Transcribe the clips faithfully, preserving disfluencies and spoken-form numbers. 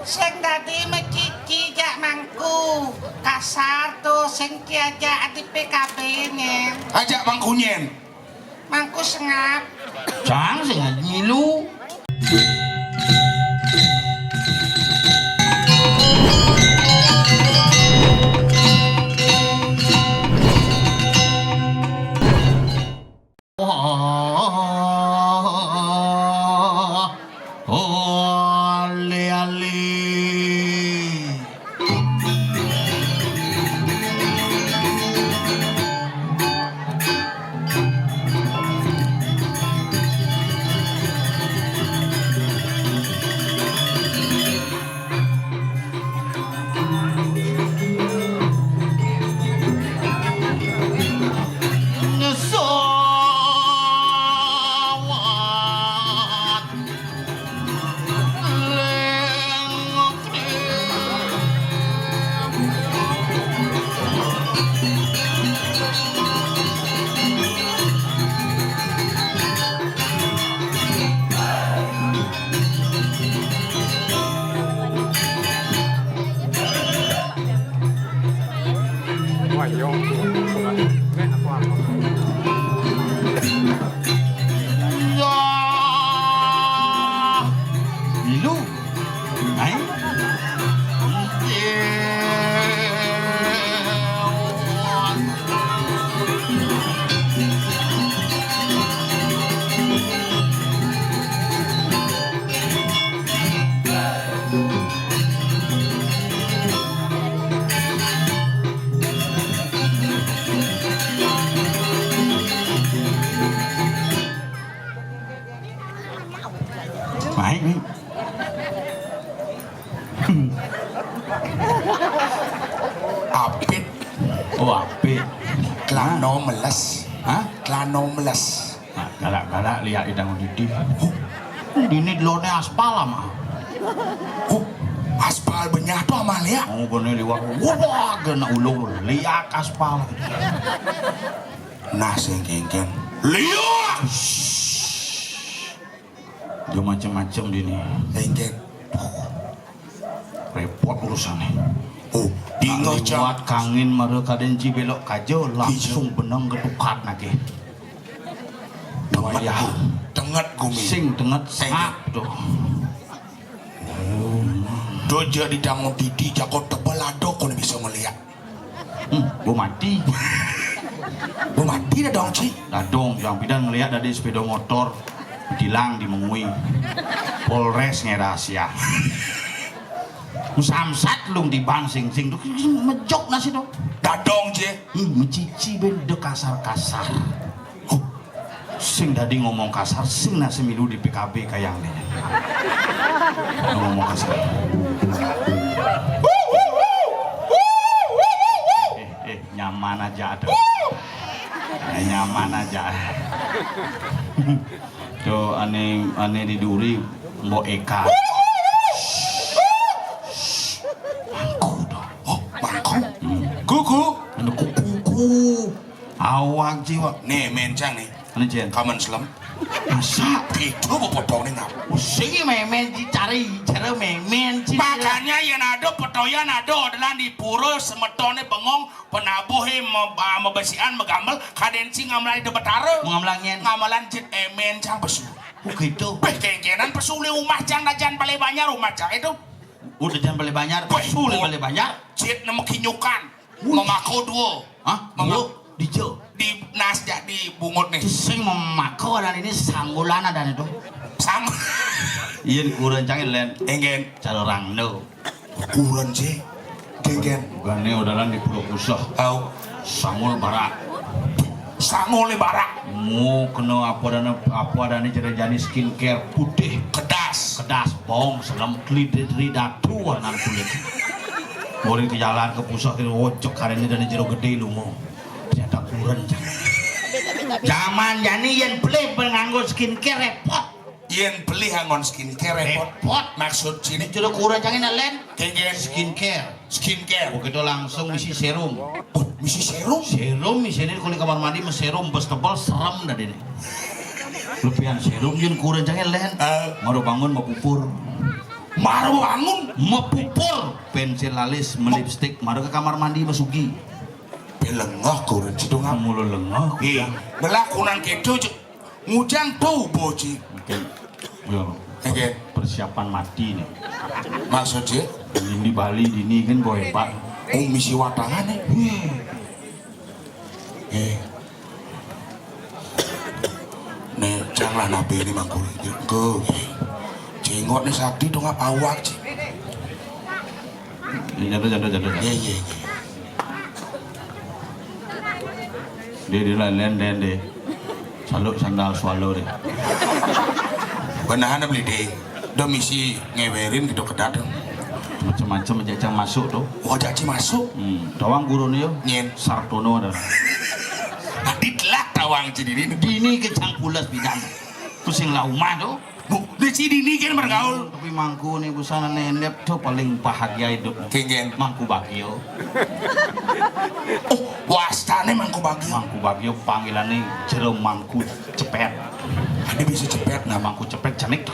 Sing dadi mecici jak mangku. Kasar to, sing ki ajak di P K B nyen. Ajak mangku nyen. Mangku sengap. Cang sing ngilu. Oh, oh, ale-ale. Wah, yo. Milu. Ai. Baik, nih. Apit. Oh, apit. Celana meles. Hah? Celana meles. Nah, galak-galak liak di tangan didi. Huh. Dini delone aspal ama. Huh. Aspal benyah to ama liak. Oh, kene liwat. Wah, kena ulung liak aspal. Nah, sing kengken. Liak. Yo macem-macem dini. Kengken. Repot urusannya. Oh, dingeh cang. Liwat kangin mara kaden ci belok kaja, langsung beneng ketukat nake. Tenget wayah. Tenget gumi. Sing tenget sap to. Doja di tangan didi jako tebel ado kone bisa ngeliat. Hmm, gua mati. Gua mati dah dong, Ci. Dah dong, yang pidan ngeliat dari sepeda motor tilang di Mengwi. Polres nge rahasia. Samsat lung di bang sing sing tu mejok nasi tu. Dah dong, Ci. Hmm, mecici ben de kasar-kasar. Huh. Sing dadi ngomong kasar, sing nasi milu di P K B kayang nih. Ngomong kasar. Eh, eh, nyaman aja ada. Eh, nyaman aja. Tuh, ane, ane di duri, Mbok Eka. Mangku dong. Oh, mangku. Hmm. Kuku. Anu kuku. Awak jiwa. Nih, mencang nih. Anu, Jen. Kamen selem. Masa? Itu bepotong nih ngap. Sing memen dicari, cara memen sih. Makanya yang ada petoyan ada adalah di pura semetone bengong penabuhe me-, ba-, mebesian megamel kaden sing ngamelan di Betara. Mengamelan nyen. Ngamelan jit emen cang pesu. Oh gitu. Beh kengkenan pesu li umah cang dajan pale banjar umah cang itu. Udah jan pale banjar, pesu li pale banjar. Jit nemu kinyukan. Wih. Memako dua. Hah? Mema- Dua? Dija? Di nas jak di bungut nih. Sing memako dan ini sanggulan ada nih tuh. Sang. Iya di kurencangin len. Enggen. Cara rangno. Kuren sih. Kengken. Gane odalan di Pulau Kusah. Au. Sangul barak. Sangul barak. Mu kena apa dana, apa dana jere jani skincare putih. Kedas. Kedas bong selem klit ridatu warna kulit. Mulai ke jalan ke pusat kiri ojek karena dari jero gede lu mau. Ternyata kuren jangan. Zaman jani yang pelih nganggo skincare repot. Yen beli anggon skincare repot. Repot. Maksud sini jero kuren jangan len. Kengken. Skincare. Skincare. Begitu langsung misi serum. Oh, misi serum. Serum misi ini kalau kamar mandi mes serum bes tebal serem dah ini. Lebihan serum yen kuren jangan len. Uh. Baru bangun mau pupur. Mara bangun, mepupur, pensil alis, melipstik, mara ke kamar mandi masugi. Pelengah kurang situ ngam. Mula lengah. Eh, belakunan keto, Cik. Ngujang tuh, Bo, Cik. Mungkin, ya, oke, persiapan mati nih. Maksud, Cik? Ini di Bali, di ini kan, boy, Pak. Oh, misi watangan nih. Eh. Nih, janganlah nabi ini mangkul. Ke. Jenggot nih sakti tuh ngap awak, Cik. Ini jatuh, jatuh, jatuh, jatuh. Iya, iya, iya. Dia, dia lain, lain, deh, deh. Saluk sandal swallow deh. Benahan beli deh. Udah misi ngewerin gitu kedat. Macam-macam aja yang masuk tuh. Oh, aja masuk. Hmm, tawang guru nih yo. Nyen. Sartono ada. Tadi telah tawang cedini. Dini kencang pulas bidang. Pusing lah umah tuh. Bu, di sini nih kan bergaul. Tapi mangku nih busana nih, lihat tuh paling bahagia hidup. Kengken. Mangku Bagio. Oh, wastane Mangku Bagio. Mangku Bagio panggilannya jero Mangku Cepet. Ada bisa cepet, nah, Mangku Cepet cenik.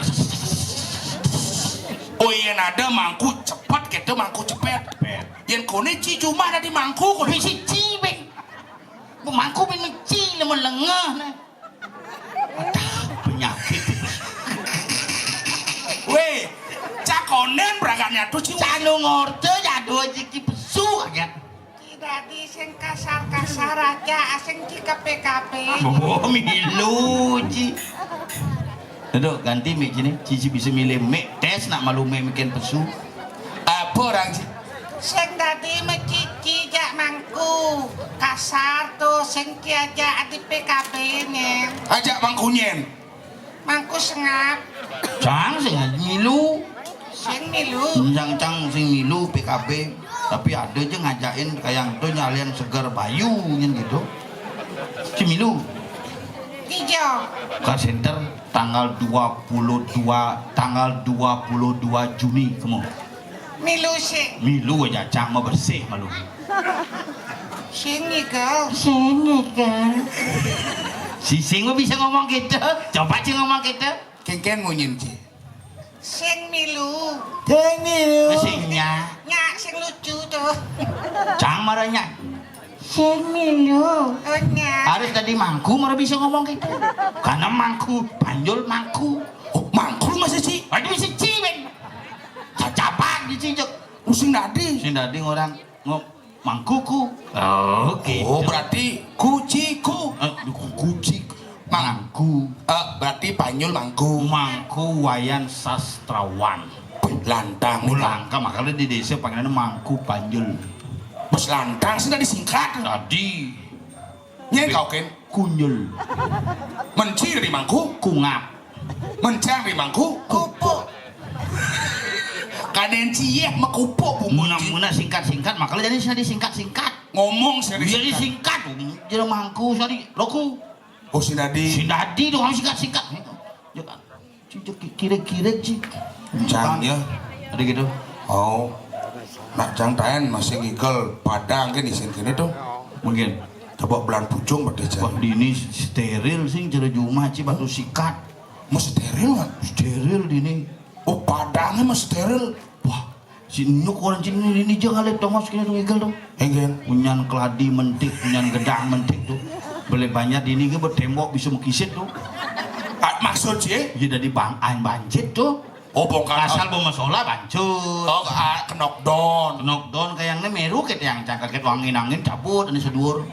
Oh iya, ada Mangku Cepet gitu, Mangku Cepet. Cepet. Yang kone ci cuma ada di Mangku, kone. Bisi ci, Beng. Mangku ben ci, lemah lengah, nah. Penyakit. Weh, cakonen beragaknya tuh, Ci. Canu ngorte, jadul rezeki pesu aja. Tidak di sing kasar-kasar aja, asing ci K P K P. Oh, milu, Ci. Duduk, ganti mic sini. Cici bisa milih mic, tes nak malu mic mikin pesu. Apa orang, Ci? Sing dadi mecici jak mangku. Kasar tuh, sing ki aja adi P K B-ne. Ajak mangkunyen. Mangku sengap. Cang sing milu. Sing milu. Cang, cang sing milu P K B. Tapi ada aja ngajakin kayak itu nyalian segar bayu nyen gitu. Si milu. Ijo. Call center tanggal dua puluh dua, tanggal dua puluh dua Juni kamu. Milu sih. Milu aja cang mau bersih malu. Sing igal. Sing igal. Si sing mau bisa ngomong gitu. Coba sih ngomong gitu. Kengken ngunyin, Ci. Sing milu. Sing milu. Sing nya. Nya sing lucu tuh. Cang marah nya. Sing milu. Oh, nya. Harus tadi mangku marah bisa ngomong gitu. Karena mangku, panjul mangku. Oh, mangku masih, Ci? Aduh, bisa, Ci, Ben. Cacapan di Ci, Cuk. Oh, sing dadi. Sing dadi orang ngom-, mangkuku. Oh, gitu. Oh, berarti kuciku. Eh, ku-, kucik. Mangku. Eh, berarti Panyul mangku. Mangku Wayan Sastrawan. Wih, lantang nih, Kak. Langka, makanya di desa panggilannya Mangku Panjul. Bos lantang sih tadi singkat. Tadi. Nyen kau, Ken? Kunyul. Menci dari mangku? Kungap. Mencang dari mangku? Kupuk. Kaden cieh mekupuk bunyi. Muna-muna singkat-singkat, makanya jadi sing disingkat-singkat. Ngomong sing jadi disingkat. Singkat. Jadi mangku, jadi loku. Oh, sing dadi. Sing dadi dong, harus singkat-singkat. Gitu. Ya kan? Cicak ki-, kira-kira, Cik. Cang, ya. Ada gitu. Oh. Nak cang taen masih ngigel Padang kan isin kene tuh. Mungkin. Coba belan pucung berarti, Cang. Wah, dini steril sih, jero jumah, Cik, batu sikat. Mau steril nggak? Steril dini. Oh, Padangnya mau steril. Wah, si Nuk orang sini ini aja kali tongos kini tuh ngigel tuh. Enggak. Punyan keladi mentik, punyan gedang mentik tuh. Boleh banyak dini ke bertembok bisa mekisit tuh. Ah, maksud sih? Iya, dari bang, ain banjir tuh. Oh, bongkar. Asal bawa masalah, bancut. Oh, ah, knockdown. Knockdown kayak yang ini meru kita yang cangkat kita angin-angin cabut ini sedur.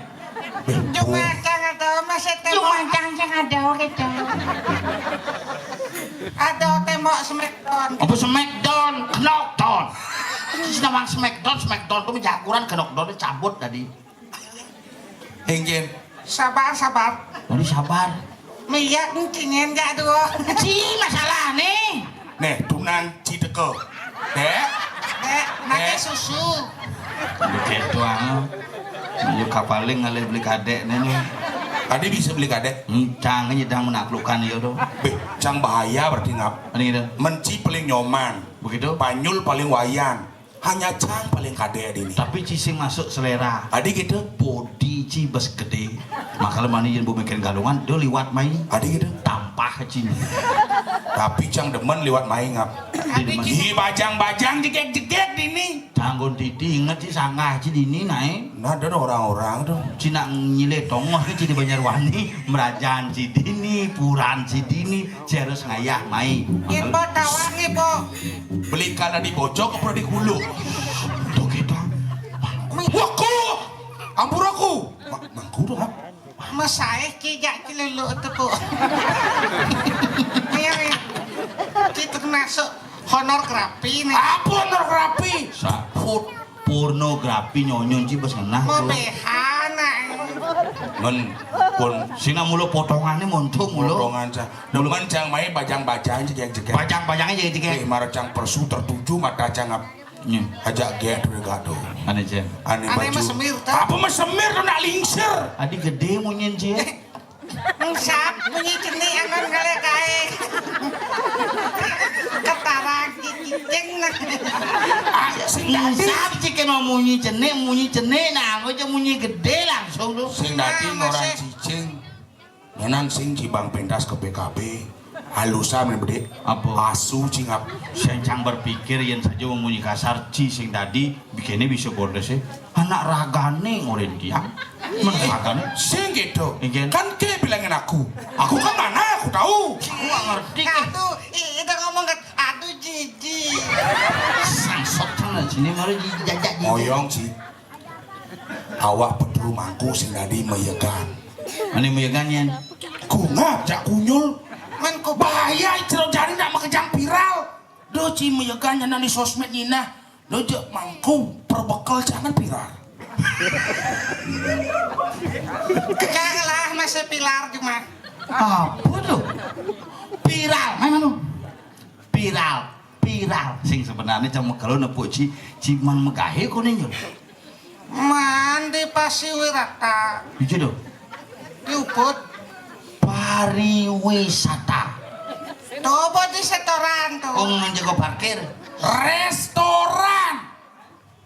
Cuma cang ada masih tembok. Cuma cang cang ada gitu. Ada tembok smackdown. Apa smackdown? Knockdown. Terus nama smackdown, smackdown tuh jaguran, knockdown tuh cabut tadi. Inggih. Sabar, sabar. Tadi sabar. Miyak encingen jak dua. Ci masalah nih. Nih, tunan ci teko. Dek. Dek, nake susu. Begitu ah. Ayo kapaling ngalih beli kadek nih nih. Tadi bisa beli kadek? Encang aja dang menaklukkan ya tuh. Beh, cang bahaya berarti ngap. Ini gitu. Menci paling nyoman. Begitu? Panyul paling wayan. Hanya cang paling kadék dini. Tapi ci sing masuk selera. Adi gitu. Bodi ci bes gedé. Makanya mani yén bu mikirin Galungan, dia liwat mai. Adi gitu. Tampah ci. Tapi cang demen liwat mai ngap. Adi gitu. Ih, bajang-bajang jegék-jegék dini. Tanggon titi inget ci sanggah ci dini naé. Nah, ada orang-orang tuh. Ci nak nyilih tongos ci di Banjarwani, merajaan ci dini, puran ci dini, ci harus ngayah mai. Ibu tawang, Ibu. Beli kana di bojok apa di gulu? Tuh kita. Waku, ampuraku. Ma-, mangku tuh, ha? Masaih ci jak ci lulu tuh, Bu. Ayo, ayo. Ci termasuk pornografi nih. Apa pornografi? Sa-, put-, pornografi nyonyon ci bes ngenah tuh. Mau B H, nah. Men, pun sing mulu potongannya monto mulu. Potongan, sa. Demen cang mai bajang-bajang jegék-jegék. Bajang-bajangnya jegék-jegék. Eh, mara cang persu tertuju mata cang ap-, Nya. Ajak gék tuh gaduh. Ané, Cén. Ané mah semir, tah. Apa mah semir tuh nak lingsir? Adi gedé munyin, Cén. Engsap, munyi cenik anan kalih kaé. Ketarang cicing. Ah, sing dadi. Engsap ci kena munyi cenik, munyi cenik, nah, aku aja munyi gedé langsung tuh. Sing dadi. Nah, ngorang masih cicing. Ngenan sing cibang pentas ke P K B. Halusan men bedik. Apa? Asu cingap. Sing cang berpikir yén saja memunyi kasar ci sing dadi bikinnya bisa bordes ya. Anak ragané ngorin tiang. Men ragané. Sing gitu. Ingin. Kan ké bilangin aku. Aku kan mana aku tahu. Aku nggak ngerti. Aduh, itu ngomong kan, aduh jijik. Sangsot sana sini mari jijak jijik. Moyong ci. Awak petru mangku sing dadi meyegan. Ané meyegan yén. Kungap jak kunyul. Men ku bahaya cero jari nak makejang viral. Do ci meyegan nyanan di sosmed nyinah. Do jek mangku perbekel jangan viral. Janganlah masih pilar cuma. Apa tuh? Viral, mana lu? Viral, viral. Sing sebenarnya cang mekelo nepuk ci, ci man megahé koné nyul. Man di Pasiwirata. Iya dong. Di Ubud. Pariwisata. Tuh, Ubud di setoran tuh. Oh, nang jago parkir. Restoran.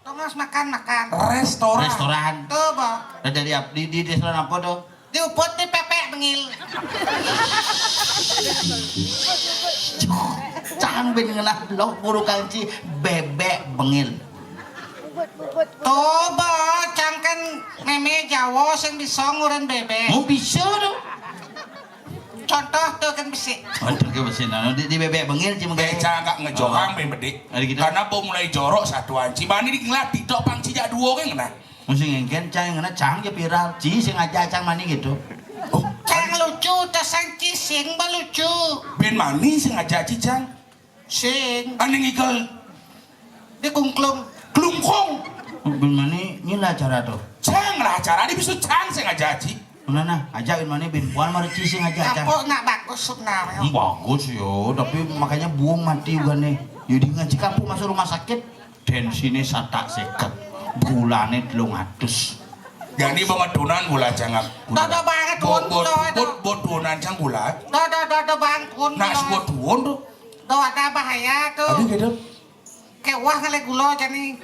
Tongos makan-makan. Restoran. Restoran. Tuh, Bo. Nah, dari ap-, di, di restoran apa tuh? Di Ubud di bébék bengil. Cang bin ngenah lo guru kanci bébék bengil. Tuh, Bo, cang kan mémé Jawa sing bisa nguren bébék. Mau bisa tuh. Contoh tuh kan bisi. Contoh ke bisi. Nah, di, di bébék bengil cuma. Béca agak ngejohang, oh. Bébék. Ada gitu. Karena bo mulai jorok satuan. Cibani di ngelatih tok pang cijak duo kan kena. Mesti ngengken cang ngena cang je viral. Ci sing aja cang mani gitu. Oh, cang lucu, tasang ci sing belucu. Bin mani sing aja ci cang. Sing. Aning ikel. Di kungklung. Klungkung. Bin mani nyila acara tuh. Cang lah acara di bisu cang sing aja ci. Mana nah, aja bin mani bin puan mari ci sing aja cang. Kapok nak bagus sebenarnya. Hmm, bagus yo, tapi makanya buang mati juga nih. Jadi ngaji kapok masuk rumah sakit. Tensiné satak seket, gulané telung atus. Jadi bemetunan gula cangap. Dodo banget pun, bot, dodo. Bot, botunan cang gula. Dodo, dodo banget pun. Nah, sebot tuun tuh. Dodo bahaya tuh. Aduh gitu. Kewah kali gula jani.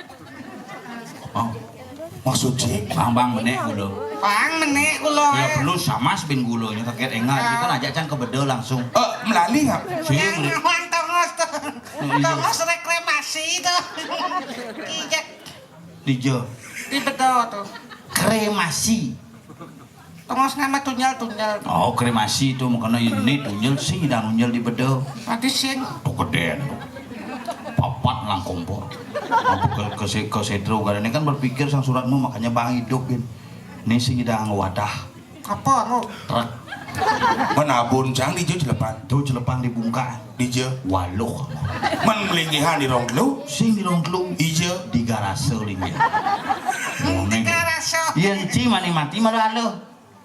Oh. Maksudnya? Bang, bang, menék gula. Bang, menék gula. Ya, eh. Perlu samas bin gulanya, kaget enggak. Ah. Kita ngajak cang ke bedo langsung. Eh, melali nggak? Sih, yang melali. Ngawang tongos tuh. Oh, iya. Tongos reklamasi tuh. Ijak. Dijo. Di bedo tuh. Kremasi. Tongos nama tunyal-tunyal. Oh, kremasi tuh, makanya ini tunyal sih, dan tunyal di bedo. Mati sing. Tuh gedén tuh. Papat lang kompor. Aku ke, ke, se-, ke sedro, karena ini kan berpikir sang suratmu, makanya bang hidupin. Ini sih udah wadah. Apa, aku? Truk. Menabun cang di jauh jelepan. Tuh jelepan dibungkak. Di jauh. Waluh. Men melinggihan di rong telu. Sing di rong telu. Ija. Di garase linggih. Di garase. Iya, enci mani mati malu aluh.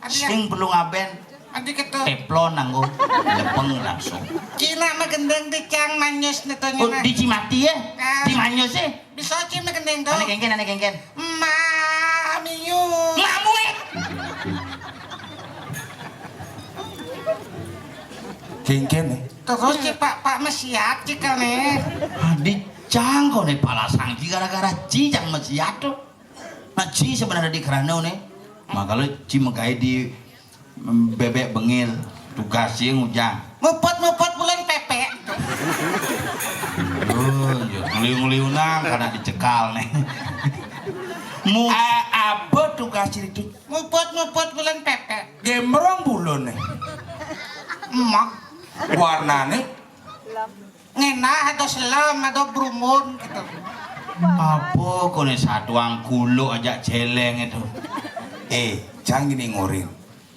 Sing perlu ngaben. Nanti ketu. Teflon nanggo. Lepeng langsung. Cina mah gendeng di cang manyus nih tuh. Oh, nyina. Di cimati ya? Nah. Di manyus ya? Bisa cina gendeng tuh. Ane kengken, ane kengken. Mamiu. Ngamuik. Kengken nih. Terus ci Pak, Pak mah siap ci kene. Adik. Cang koné palasang ci gara-gara ci cang masiat to. Nah, ci sebenarnya di kerana né. Makanya ci megai di, mm, bebek bengil, tugas ci ngujang. Muput-muput bulan pepek. Oh, iya, ngeliu-ngeliu nang karena dicekal né. Mu- A-, apa tugas ci itu? Muput-muput bulan pepek. Gembrong bulun né. Emak. Warnané? Ngenah atau selam atau brumun gitu. Apa koné satuang kulo ajak celeng itu? Eh, cang gini ngurin.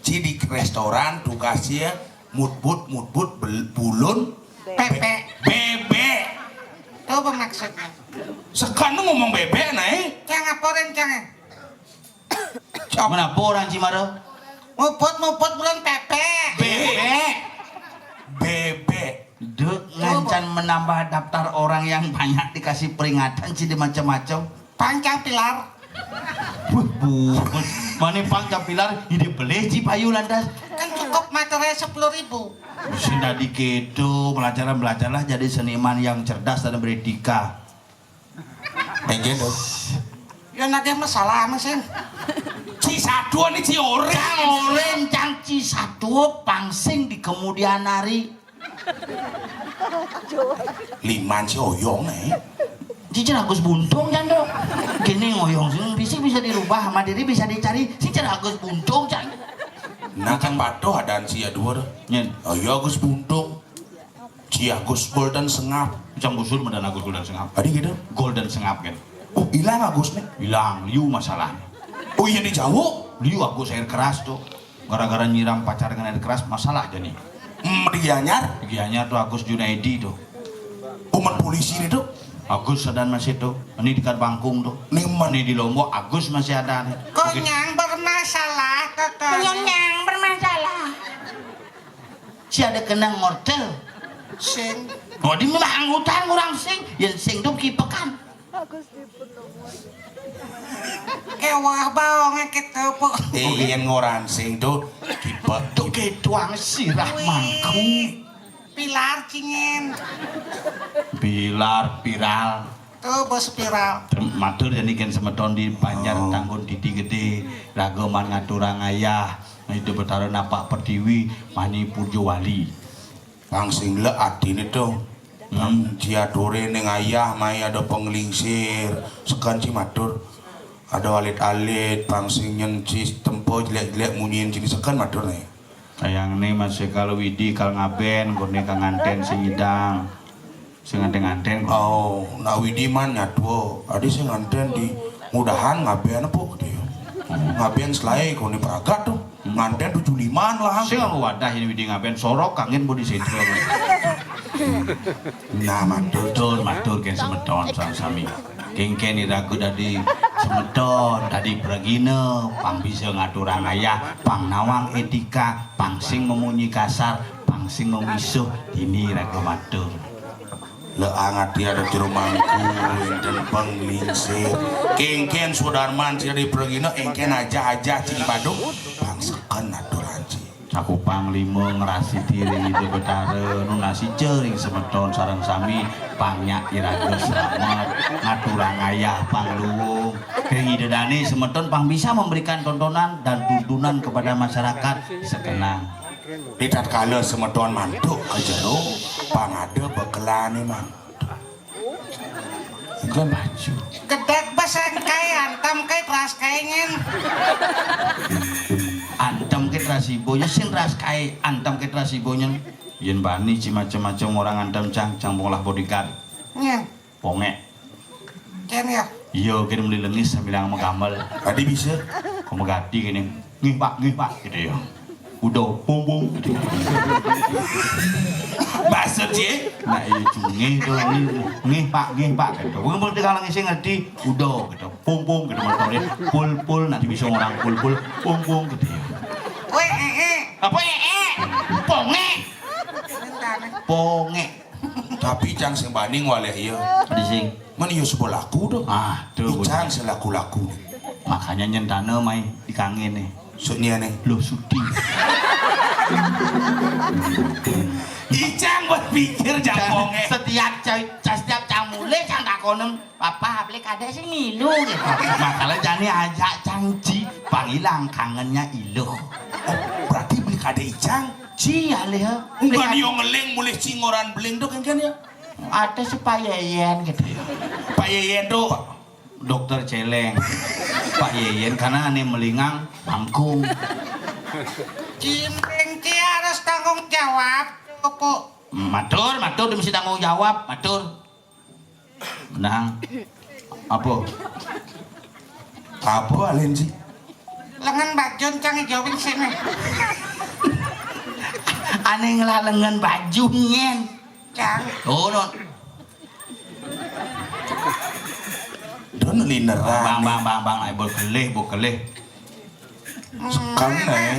Ci di restoran tugasnya mutbut, mutbut bel-, bulun Pepek. Bebek. Tahu apa maksudnya? Sekarang ngomong bebek, Nay. Cang apa ren, cang? Kenapa orang Cimara? Muput-muput bulan pepek. Bebek. Bebek. Dek ngancan menambah daftar orang yang banyak dikasih peringatan sih macam-macam. Pang cang pilar. Wih, bu. Mana pang cang pilar? Ini beli ci payu lantas. Kan cukup maternya sepuluh ribu. Sing tadi gitu, belajar-belajarlah jadi seniman yang cerdas dan beretika. Enggak dong. Ya nagih masalah mesin. Ci satu ini ci oren. Cang oren, cang ci satu pangsing di kemudian hari. Liman si oyong, eh. Ci jar Agus Buntung, cang, do. Gini ngoyong sing fisik bisa dirubah, sama diri bisa dicari. Si jar Agus Buntung, cang. Nah, kan patuh ada si ya dua. Nyen. Oh iya, Agus Buntung. Ci Agus Golden Sengap. Cang busur medan Agus Golden Sengap. Tadi gitu. Golden Sengap kan. Oh, hilang Agus nih. Hilang, liu masalahnya. Oh iya, di jauh. Liu Agus air keras tuh. Gara-gara nyiram pacar dengan air keras, masalah jadi. Hmm, di Gianyar? Di Gianyar tuh Agus Junaidi tuh. Umat polisi nih tuh. Agus sedang masih tuh. Ini di Bangkung tuh. Nih, man. Ini di Lombok, Agus masih ada nih. Konyang bermasalah, Toto. Konyang bermasalah. Si ada kena ngortel. Sing. Oh, di mana anggutan orang sing? Yang sing tuh kipekan. Kewah baongnya gitu, Pok. Eh, yang ngoran sing tuh kipek. Tuh ketuang sirah mangku. Pilar cingin. Pilar, piral. Tuh, bos piral. Tem-, matur jani kén semeton di Banjar. Oh. Tanggun Titi Gedé, raga man ngaturang ayah, itu Betara Napak Pertiwi, mani Purjowali. Pang sing lek atine to. Hmm. Pang ci ature ning ayah mai ada penglingsir, sekan ci matur. Ada alit-alit, pang sing nyen ci tempo jelek-jelek munyin ci sekan matur nih. Kayangne masih kalau Widi kal ngaben, kone kang nganten sing nyidang. Sing nganten-nganten. Oh, nak Widi man nyatwa. Adi sing nganten di mudahan ngaben apa gitu ya. Ngaben selae kone pragat tuh. Nganten tujuh limaan lah. Sing aku wadah ini Widi ngaben sorok kangin bodi sentro. Nah, matur. Matur, matur kén semeton sami-sami. Kengken iraga dadi semeton, dadi pragina, pang bisa ngaturang ayah, pang nawang etika, pang sing memunyi kasar, pang sing memisuh, dini iraga matur. Leang ati ada jero mangku, enten penglingsir. Kengken sudarman sira di pragina, engken ajah-ajah ciki badung, pang seken aturan ci. Cakupang lima ngrasiti ring Ida Betara, nunasica ring semeton sareng sami, pang nyak iraga slamet, ngaturang ayah pang luung. Ring Ida Dane semeton pang bisa memberikan tontonan dan tuntunan kepada masyarakat sekenang. Di tatkala semeton mantuk ka jero, pang ada bekelane, Man. Iklan baju. Gedek bas engkai, antam kai teras kai nyen. Antam kai teras ibu, ya sing teras kai, antam kai teras ibu nyen. Yen bani ci macem-macem orang antam cang, cang polah bodyguard. Nyen. Pongek. Ken ya? Iya, kene meli lengis sambil yang megamel. Tadi bisa. Kau megati kene. Ngih, Pak, ngih, Pak, gitu ya. Udah, pung, pung, gitu. Maksud ye? Nah, iya, cuma ngih tuh, ngih, ngih, Pak, ngih, Pak, gitu. Pung, pung, kalau ngisi ngerti, udah, gitu. Pung, pung, gitu, motornya. Pul, pul, nanti bisa orang pul, pul, pung, pung, gitu ya. Weh, eh, eh. Apa, eh, eh? Ponge. Ponge. Tapi cang sing bani ngwalek iya. Adi sing. Men iya sebelaku tuh. Ah, tuh. Icang selaku-laku. Makanya nyentana mai dikangin nih. Suknya nih. Loh, Sudi. Icang berpikir japonge. Setiap ca-, ca-, setiap cang Mulih cang takonin, "Papa, beli kadék sing milu," gitu. Makanya jani ajak cang ji, pang ilang kangennya iluh. Oh, berarti beli kadék icang ji alih, ya. Enggak, dia ngeling mulih ji ngoran beling tuh, kan, ya? Ada si Pak Yéyén gitu, ya. Pak Yéyén tuh dokter céléng. Pak Yéyén karena ané melingang bangkung. Cimpring ci harus tanggung jawab, Puk. Matur, matur, mesti tanggung jawab, matur. Nah, apa? Apa, Alin, sih? Lengan bajun, cang, ijauhin sini. Ané ngelah lengan bajun, nyén. Cang. Oh, non. Don lineran. Bang, bang, bang, bang, ayo, bok kelih, bok kelih. Sekali, nah.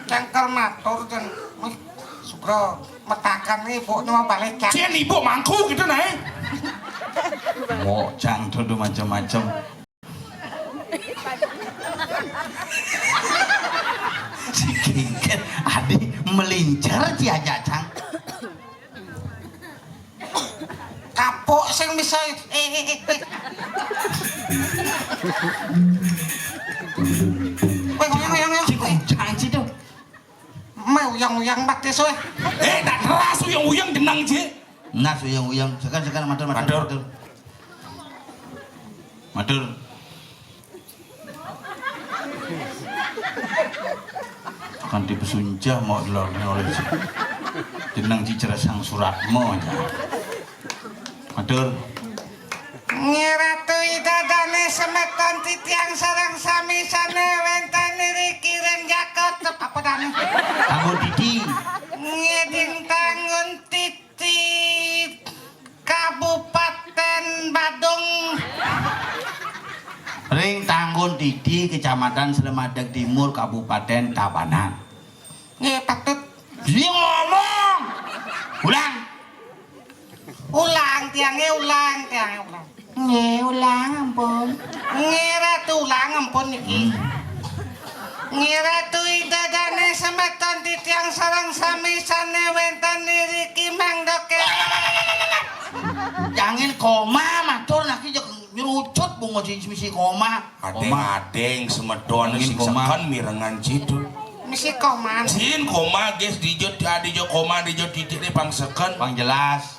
Cangkel matur, Cang. Wih, Sugro, metakan ibu nu balik, Cang. Cén ibu mangku gitu, nah. Mau cang tuh macam-macam. Si Kingkit, adi melincer ci aja, cang. Kapok sing bisa, eh, eh, eh, eh. Weh, uyang, uyang, uyang. Ci kucang ci tuh. Meh, uyang, uyang, batis, weh. Eh, tak keras uyang, uyang, jenang, ci. Nah, uyang, uyang. Sekan, sekan, matur, matur, matur. Matur. Matur. Kanti pesuncah mau dilawan oleh si jeneng Cicerasang Suratmo aja. Matur. Nggih Ratu Ida dané semeton titiang sareng sami sané wénten niriki ring Jakarta apa dané? Tanggun titi. Nggih ding tanggun titi. Kabupatén Badung. Ring Tanggun Titi, Kecamatan Slemadeg Timur, Kabupatén Tabanan. Nggih, patut. Dia ngomong. Ulang. Ulang, tiangé ulang, tiangé ulang. Nggih, ulang, ampun. Nggih, Ratu, ulang, ampun niki. Hmm. Nggih Ratu Ida dané semeton titiang sareng sami sané wénten niriki mangda ké. Jangin koma matur naki jek nyrucut bungo ci misi koma. Adéng-adéng semeton sing koma. Seken mirengan citu. Misi koma. Sin koma, guys, dijut, dijut koma, dijut titik deh pang seken. Pang jelas.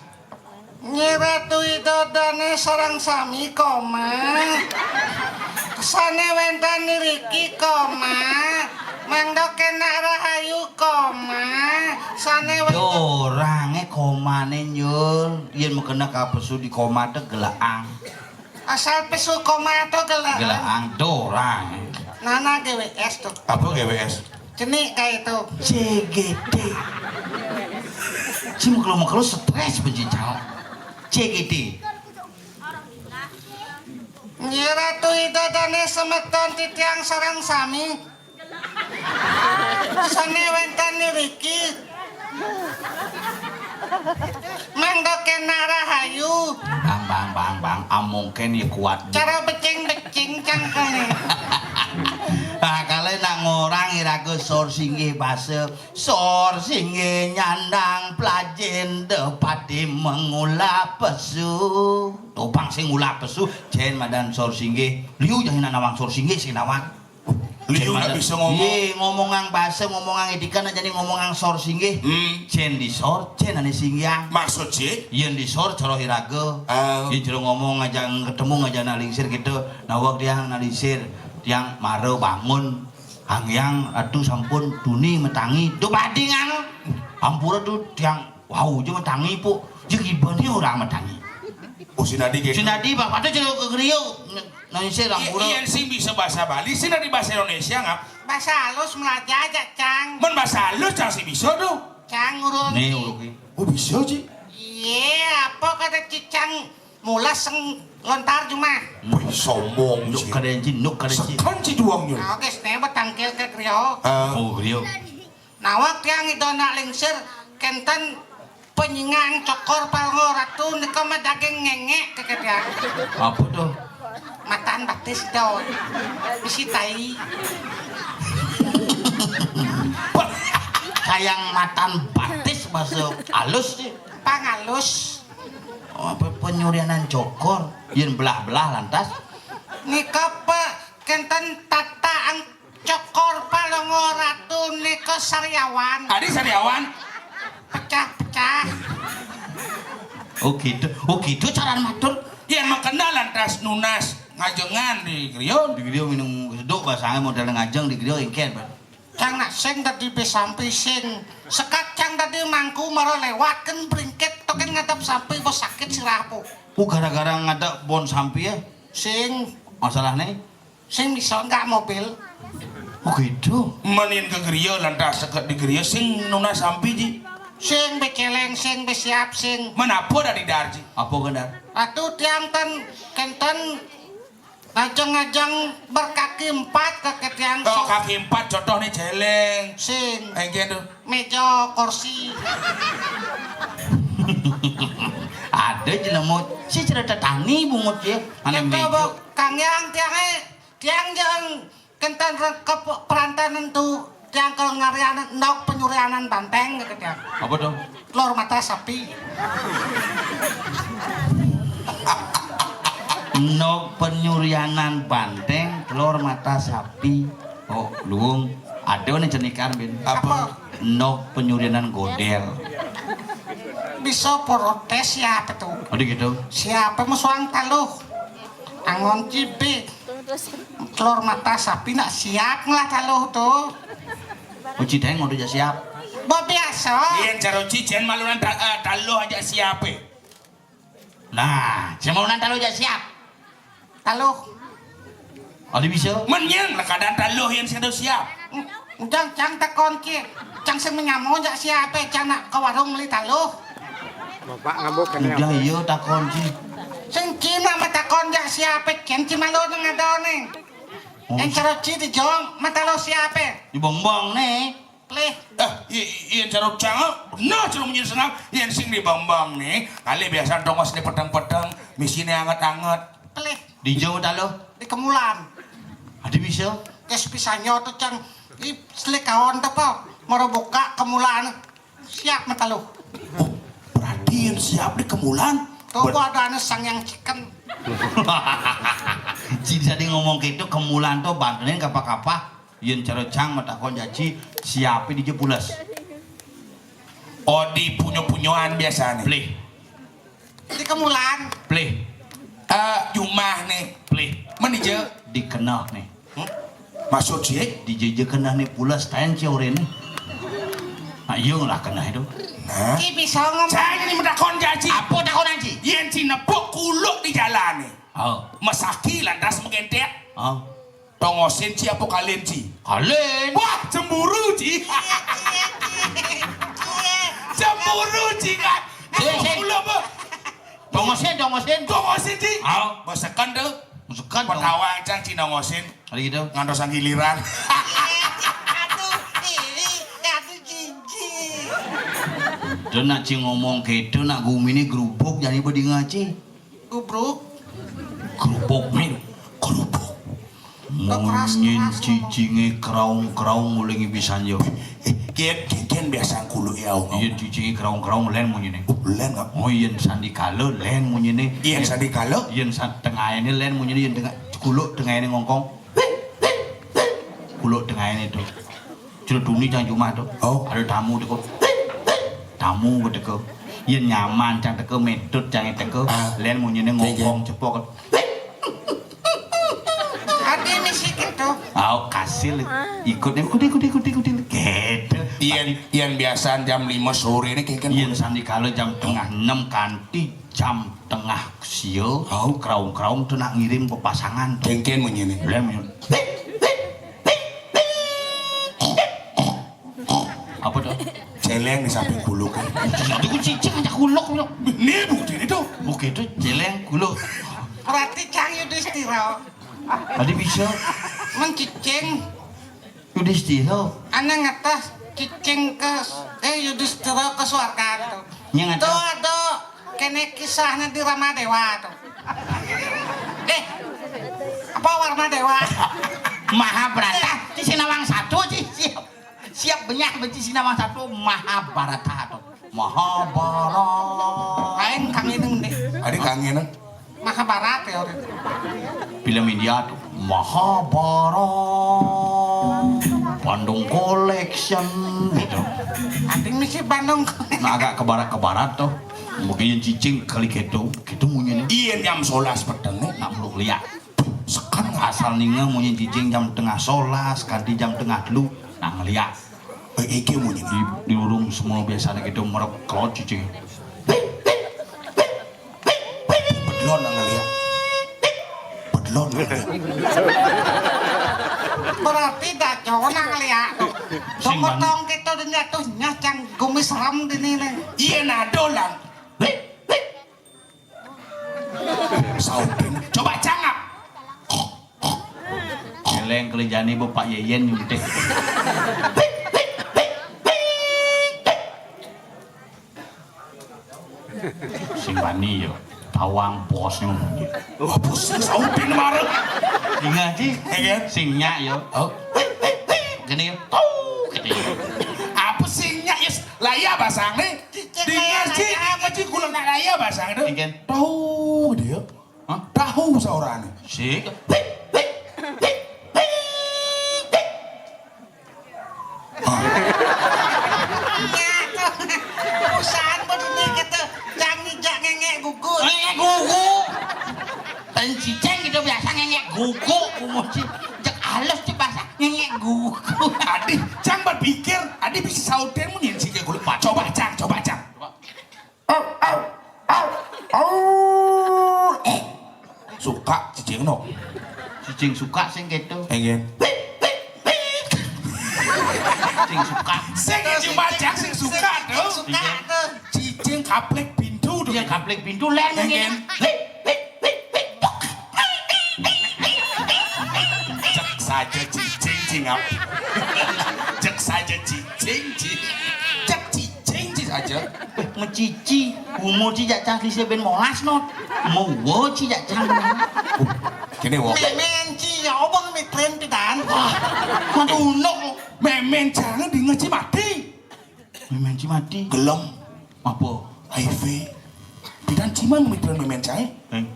Nyi Ratu Ida dané sareng sami koma. Sané wénten niriki koma. Mangda kénak rahayu koma. Sané wénten. Dorangé komané nyul. Yén makena ka pesu di koma té geleang. Asal pesu koma to geleang. Geleang dorang. Nana G W S to. Apa G W S? Cenik kayak itu. C G T. Cuma kalau mau kalau stres benci cau. C G T. Nyi Ratu Ida dané semeton titiang sareng sami. Sané wénten niriki. Mangda kénak rahayu. Bang, bang, bang, bang, amung kén ya kuat. Cara becing-becing cangkangé. Ah, kalih nak ngorang iraga sor singgih basa. Sor singgih nyandang plajin depati mengulah pesu. Topang sing ngulah pesu, jén madan sor singgih. Liu jangan nawang sor singgih sing nawang. Liu nggak bisa ngomong. Iya, ngomongang basa, ngomongang etika, aja nih ngomongang sor singgih. Hmm. Jén disor, jén ané singgiang. Maksud sih? Yén disor cara iraga. Ah. Yén cara ngomong aja ketemu aja nak lingsir gitu. Nawak tiang nak lingsir, tiang mara bangun. Hangyang Ratu sampun tuni metangi. Duh bading anu. Ampura tuh tiang wau aja metangi, Puk. Jek ibané orang metangi. Oh, sinadi gitu. Sinadi, Pak, pada jero ke griya. Nang isih ampura. Yén sing bisa bahasa Bali, sinadi bahasa Indonesia ngap? Bahasa halus melajah aja, Cang. Men bahasa halus cang sih bisa tuh. Cang urung. Nih, urung. Oh, bisa, Ci. Iya, apa kata cicang mulas seng lontar cuma. Wih, sombong, Ci. Nuk kadén, Ci, nuk kadén, Ci. Sekan, Ci, duang, Ci. Nah, oke, sini betangkil ke griya. Ah. Oh, griya. Nawak tiang ida nak lingsir, kénten penyingang cokor palngo ratu nika mah daging ngengek kéké tiang. Apa tuh? Matan batis daun. Bisi tai. Kayang matan batis bahasa halus sih. Pangalus. Apa penyurianan cokor? Yén belah-belah lantas. Nika, Pak, kénten tataan cokor Palongo Ratu nika sariawan. Adi sariawan. Pecah-pecah. Oh gitu. Oh gitu cara matur. Yén makena lantas nunas ngajengan di griya. Di griya minum seduk basangé modél ngajeng di griya éngkén, Pak. Cang nak sing dadi bé sampi sing. Sekat cang dadi mangku mara léwat kén bringkit to kén ngadep sampi bos sakit sirah apa. Oh gara-gara ngadep bon sampi ya? Sing. Masalahné? Sing bisa enggak mobil. Oh gitu. Mén yén ka griya lantas sekat di griya sing nunas sampi ji. Sing bé céléng, sing bé siap, sing. Mén apa dadi dar ji? Apa gendar? Atuh tiang ten kénten ngajeng-ngajeng berkaki empat ka kétian. Oh, sok. Kaki empat contohné céléng. Sing. Éngkén to. Méja, kursi. Ada jelemut. Si cerita tani bungut ya. Ané méja. Kang Yang tiangé, tiang jeng kénten rengkep perantanan tu tiang kal ngarian nok penyurianan banténg ka kétian. Apa to? Telur mata sapi. Nok penyurianan banténg, telur mata sapi. Oh, luung. Ada nih cenikan, Bin. Apa? Nok penyurianan godél. Bisa protes siapa tuh? Oh, gitu. Siapa musuhan taluh? Angon cibik. Telur mata sapi nak siap ngelah taluh tuh. Oh, cideng udah siap. Bo biasa. Yén cara cicén malunan ta- eh, taluh aja siap. Nah, sing malunan taluh aja siap. Taluh. Ada bisa. Mén nyén lekadan taluh yén sing siap. Udah cang takon ci. Cang sing menyamo jak siapa cang nak ke warung beli taluh. Bapak ngambuk kan. Udah iya takon ci. Sing Cina mah takon jak siapa cén ci malu nang ada nih. Oh. Yang cara ci di jong mata lo siapa? Di bongbong nih. Plih. Ah, i- i- yén cara cang, bener cara munyi senang. Yén sing di bongbong nih, kali biasa tongos di peteng-peteng, misiné anget-anget. Plih. Di jong mata lo? Di kemulan. Ada bisa? Kes pisannya tuh cang. I selikaon tuh apa? Mau buka kemulan. Siap mata lo. Oh, berarti yén siap di kemulan. Tuh ber- ada anu sang yang chicken. Ci jadi ngomong gitu kemulan tuh bantuin kapah-kapah. Yén cara cang matakon jaci siapé di jepules. Oh, di punyo-punyoan biasané. Plih. Di kemulan. Plih. Eh, jumah nih. Plih. Mén di je? Di keneh nih. Hmm? Maksud sih? Di je keneh nih pules taén ci orén nih. Nah, iya lah keneh itu. Nah. Ci bisa ngomong. Saya ini matakon jaci. Apa takonan ci? Yén ci nepuk kuluk di jalan nih. Oh. Mesaki lantas menggentek. Oh. Tongosin ci apa kalin ci? Kalin. Wah, cemburu ci. Cemburu ci kan. Sing, sing. Apa? Tongosin, tongosin. Tongosin ci. Ah. Besekan tuh. Besekan dong. Petawa ancang ci nongosin. Ada gitu. Ngantosan giliran. Aduh, iri, aduh jijik. Itu nak ci ngomong gitu, nak gumi ini gerubuk jadi berdinga ci. Gubruk. Kerupuk, Min. Kerupuk. Munyin cicingé kraung-kraung uling pisan yo. Eh, kian, kian, kian biasa kuluk ya, Om. Yén cicingé kraung-kraung lén munyiné. Oh, lén, Om. Oh, yén sandikala lén munyiné. Yén sandikala? Yén sa- tengahé lén munyiné, yén tengah kuluk tengahé ngongkong. Kuluk tengahé to. Jero duni cang jumah to. Oh. Ada tamu teko. Tamu teko. Yén nyaman cang teko, medot cang teko. Ah. Lén munyiné ngongkong cepok. Ati misi gitu. Au kasil. Ikut, ikut, ikut, ikut, ikut, ikut. Gitu. Yén, yén biasaan jam lima sore ini kéngkén. Yén sandikala jam tengah enam kanti jam tengah sia, au, kraung-kraung to nak ngirim pepasangan to. Kéngkén munyiné. Lén munyi. Apa to? Céléng di samping kuluk. Itu cicing aja kuluk, kuluk. Ini buktiné to. Bukti to céléng kuluk. Berarti cang Yudhistira. Tadi bisa. Mencicing. Yudhistira. Ané ngeteh cicing ke, eh, Yudhistira ke swarga to. Nya ngeteh. To ada kéné kisahné di Ramadewa to. Eh, apa Warmadewa? Mahabharata, ci Sinawang Satu, ci. Siap. Siap benyah benci Sinawang Satu, Mahabharata to. Mahabharata. Lain kang ini nih. Adi kangen. Mahabharata ya, orang. Film India tuh, Mahabharata, Bandung Collection gitu. Anting misi Bandung. Nah, agak ke barat, ke barat tuh. Mungkin cicing kali gitu, gitu munyinya. Iya, jam solas peteng nih. Nak meluk liat. Sekan asal ninga munyi cicing jam tengah solas, kanti jam tengah telu. Nah, ngeliat. Eh, iki munyi. Di, di urung semua biasanya gitu merek kelot cicing. Bedlon nang ngeliat. Bedlon nang ngeliat. Berarti dah cowok nang ngeliat. Sing mana? Tong kita dengan tuh nyacang gumis ram di nih. Iya, nadolan. Sautin. Coba cangap. Eleng kerjani bapak Yeyen nyuntik. Sing wani yo. Tawang bosnya ngomong gitu. Oh, bos sautin marah. Ingat sih. Iya kan? Sing nyak yo. Oh. Gini yo. Tuh, gini yo. Apa sing nyak, yes? Lah iya basang nih. Dengar sih, apa sih kulo nak raya basang itu? Ingin. Tahu dia. Hah? Tahu seorang. Sik. Usahan buat ini gitu. Jangan ngijak ngengek gugu. Ngengek gugu. Dan cicing gitu biasa ngengek gugu. Kumoci. Cek halus cek bahasa ngengek gugu. Adi, jangan berpikir. Adi bisa sautin mungkin sih kayak gue lupa. Coba cang, coba cang. Au, au, au, au. Eh. Suka cicing no. Cicing suka sing gitu. Enggak. Cicing suka. Sing cuma cang sing suka tuh. Suka tuh. Cicing kaplek pintu tuh. Iya, kaplek pintu lah. Enggak. Cek saja cicing cingap. Cek saja cicing cing. Cek cicing cing saja. Mecici, umur ci jak cang klise ben molas not. Mau wo ci jak cang. Kene wo. Memen ci ya obang mitren pidan. Wah, kudu nok. Memen cang di ngeci mati. Memen ci mati. Gelem. Apa? H I V. Pidan cima mitren memen cai. Heng.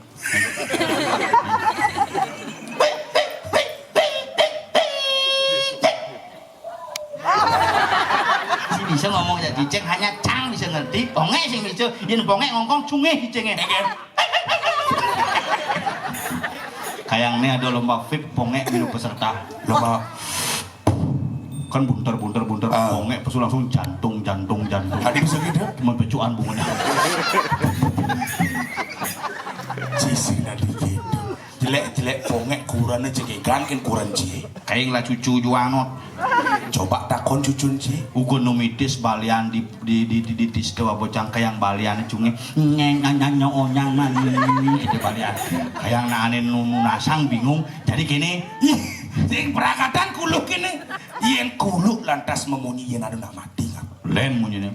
Si bisa ngomong ya cicing hanya cang bisa ngerti. Pongek sing bisa. Yen pongek ngongkong cungeh cicingnya. Kayang ini ada lomba vape pongek minum peserta. Lomba. Kan bunter bunter bunter. Ah. Pongek pesu langsung jantung jantung jantung. Tadi bisa gitu. Cuma pecuan bungunya. Sisi nanti gitu. Jelek jelek pongek kurannya cekekan kan kuran cie. Kaing lah cucu juangot. Coba takon cucun cie. Ugo numitis balian di di di di di, di situ abo cangkayang balian cunge. Nyeng nyeng nyeng onyang mani. Gitu balian. Kayang nane nunu nasang bingung. Jadi kene. Ih, sing perakatan kuluk kene. Yen kuluk lantas memunyi yen ada nak mati ngapa? Len munyine.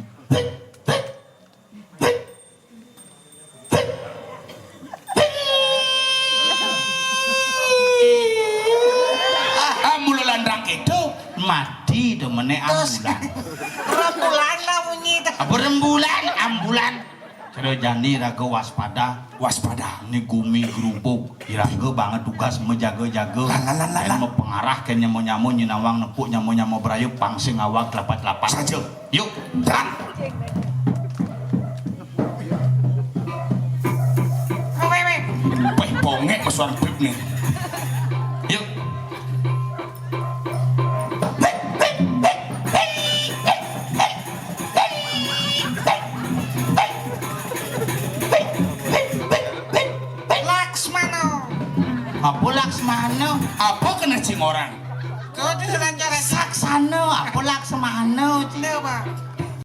Ah, mula landrang itu mati do menek ambulan. Rembulan lah bunyi itu. Apa rembulan? Ambulan. Cara jani raga waspada. Waspada. Ini gumi gerubuk. Iraga banget tugas menjaga-jaga. Lan, lan, lan, lan, lan. Ken mepengarah ken nyamo-nyamo nyinawang nepuk nyamo-nyamo berayu pangsing awak telapat-telapat. Saja. Yuk. Jalan. Weh, weh. Weh, bongek mesuan bib nih. Yuk. Laksmana. Apa Laksmana? Apa kena cing orang? Kau di lancar. Saksana, apa Laksmana, cing? Apa?